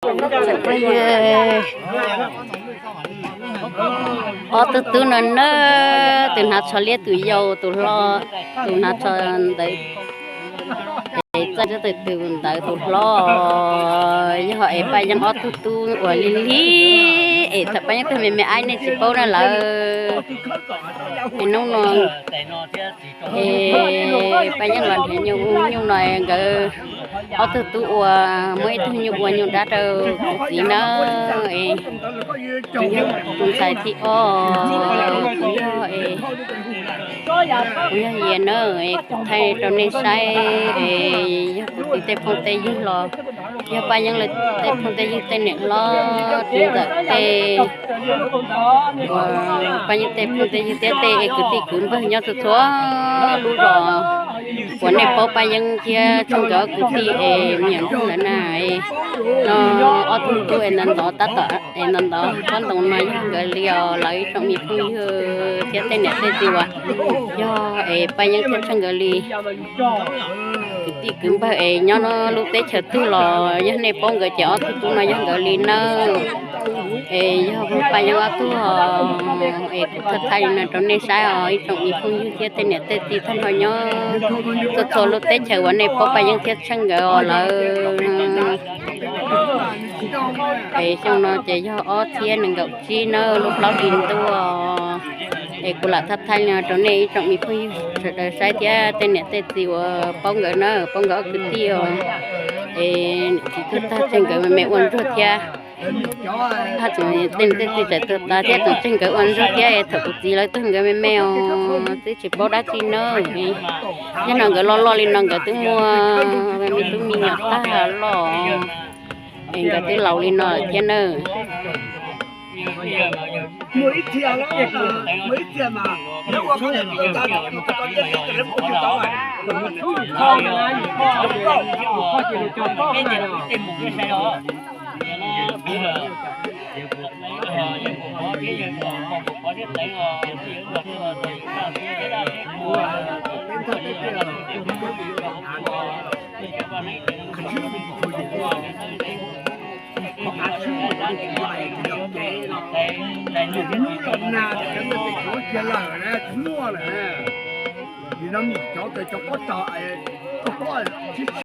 Ob tug tub no na, tus hnav tsho liab tus yau, tus hlob, tus hnav tsho ntawd, es txawj tus ntawd tus hlob, yog es Paj Yeeb ob tug tub uas lig lig, es thaum Paj Yeeb tug me me aib nej tsis paub na lawm. Es hnub no es Paj Yeeb los nrhiav nyuj, nyuj no nkawd ob tug tub ua, muab ib tug nyuj ua nyuj dab rau kuv txiv na. Es kuv yog tus ntxhais thib ob, kuv yog, kuv yog Yias na, es kuv thaij rau nej saib, es yog kuv txiv tej phooj tej ywg los yog Paj Yeeb lawv tej phooj tej ywg tej niam hlob txiv ntxawm tej, uas Paj Yeeb tej phooj tej ywg thiab tej kwv tij kwv npawg nyob txhua txhua lub zos uas nej paub Paj Yeeb thiab Tsheej nkawd ob kwv tij es me nyuam ntsuag ntawd na, no ob tug tub es ntawd ntov tab tom es ntawd ntov pob ntoo no yog nkawd li os, lawv ib tsoom me phooj ywg thiab tej niam tej txiv uas yog es Paj Yeeb thiab Tsheej nkawd li kwv tij kwv npawg es nyob lub teb chaws twg los yog nej paub nkawd ces ob tug tub no yog nkawd li nawb. Es yog Paj Yeeb ob tug es kuv thaij thaij li no rau nej saib os ib tsoom me phooj ywg thiab tej niam tej txiv tag nrho nyob txhua txhua lub teb chaws uas nej paub Paj Yeeb thiab Tsheej nkawd os lawm. Es xyoo no ces yog ob txhiab nees nkaum tsib na, lub plaub hlis ntuj, es kuv lam thaij thaij li no rau nej ib tsoom me phooj ywg sawv daws saib thiab tej niam tej txiv uas paub nkawd na, paub nkawd ob kwv tij os. Es niam txiv tuag tag Tsheej nkawd me me ua ntsuag thiab, haj tseem tej niam tej txiv txawm tuag tas thiab tseem Tsheej nkawd ua ntsuag thiab, es thaum kuv txiv lawv tuag nkawd me me os twb tsis paub dab tsi na. Thiab no nkawd loj loj li no nkawd twb muaj me tub me nyuam tag loj, es nkawd twb laus li no lawm thiab nawb.